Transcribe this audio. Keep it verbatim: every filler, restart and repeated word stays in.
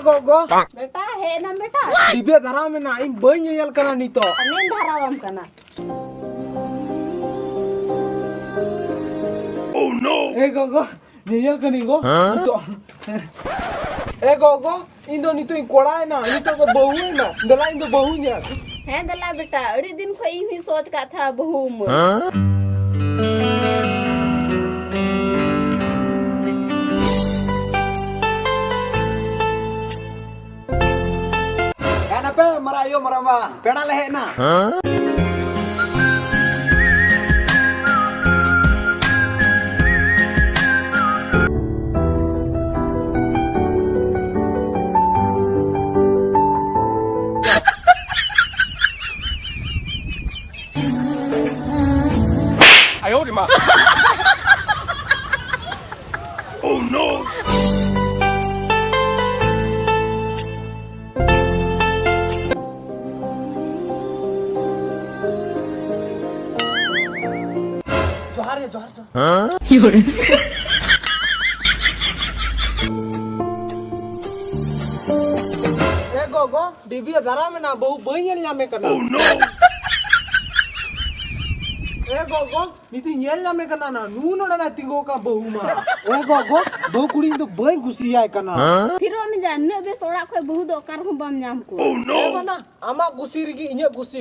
ᱜᱚᱜᱚ᱾ ᱵᱮᱴᱟ, ᱦᱮᱡ ᱮᱱᱟᱢ ᱵᱮᱴᱟ? ᱰᱤᱵᱟᱹ ᱫᱷᱟᱨᱟ ᱢᱮᱱᱟᱜ, ᱤᱧ ᱵᱟᱹᱧ ᱧᱮᱧᱮᱞ ᱠᱟᱱᱟ ᱱᱤᱛᱚᱜ᱾ ᱟᱨ ᱱᱤᱧ ᱫᱷᱟᱨᱟᱣᱟᱢ ᱠᱟᱱᱟ᱾ ᱮ ᱜᱚᱜᱚ, ᱧᱮᱧᱮᱞ ᱠᱟᱹᱱᱟᱹᱧ ᱜᱚ᱾ ᱱᱤᱛᱚᱜ᱾ ᱮ ᱜᱚᱜᱚ, ᱤᱧ ᱫᱚ ᱱᱤᱛᱚᱜ ᱤᱧ ᱠᱚᱲᱟᱭᱮᱱᱟ, ᱱᱤᱛᱚᱜ ᱫᱚ ᱵᱟᱹᱦᱩᱭᱮᱱᱟ᱾ ᱫᱮᱞᱟ, ᱤᱧ ᱫᱚ ᱵᱟᱹᱦᱩ ᱧᱮᱞ᱾ ᱦᱮᱸ, ᱫᱮᱞᱟ ᱵᱮᱴᱟ, ᱟᱹᱰᱤ ᱫᱤᱱ ᱠᱷᱚᱱ ᱤᱧ ᱦᱚᱸᱧ ᱥᱚᱪ ᱠᱟᱜ ᱛᱟᱦᱮᱸᱫ ᱵᱟᱹᱦᱩ ᱩᱢᱟᱹᱨ᱾ ᱠᱟᱱᱟᱯᱮ ᱢᱟᱨᱟ ᱟᱭᱳ ᱢᱟᱨᱟ ᱵᱟ, ᱯᱮᱲᱟ ᱞᱮ ᱦᱮᱡ ᱮᱱᱟ᱾ ᱡᱚᱦᱟᱨ ᱜᱮ, ᱡᱚᱦᱟᱨ, ᱡᱚᱦᱟᱨ᱾ ᱮ ᱜᱚᱜᱚ, ᱰᱤᱵᱤᱭᱟ ᱫᱟᱨᱟ ᱢᱮᱱᱟᱜ, ᱵᱟᱹᱦᱩ ᱵᱟᱹᱧ ᱧᱮᱞ ᱧᱟᱢᱮ ᱠᱟᱱᱟ᱾ ᱮ ᱜᱚᱜᱚ, ᱱᱤᱛᱤᱧ ᱧᱮᱞ ᱧᱟᱢᱮ ᱠᱟᱱᱟ ᱱᱟ, ᱱᱩ ᱱᱚᱰᱮ ᱱᱟ ᱛᱤᱸᱜᱩ ᱟᱠᱟᱱ ᱵᱟᱹᱦᱩ ᱢᱟ᱾ ᱮ ᱜᱚᱜᱚ, ᱵᱟᱹᱦᱩ ᱠᱩᱲᱤ ᱤᱧ ᱫᱚ ᱵᱟᱹᱧ ᱠᱩᱥᱤᱭᱟᱭ ᱠᱟᱱᱟ᱾ ᱛᱷᱤᱨᱚᱜ ᱢᱮ ᱡᱟ, ᱱᱩᱱᱟᱹᱜ ᱵᱮᱥ ᱚᱲᱟᱜ ᱠᱷᱚᱡ ᱵᱟᱹᱦᱩ ᱫᱚ ᱚᱠᱟ ᱨᱮᱦᱚᱸ ᱵᱟᱢ ᱧᱟᱢ ᱠᱚᱣᱟ᱾ ᱮ ᱵᱟᱱᱟ, ᱟᱢᱟᱜ ᱠᱩᱥᱤ ᱨᱮᱜᱮ ᱤᱧᱟᱹᱜ ᱠᱩᱥᱤ᱾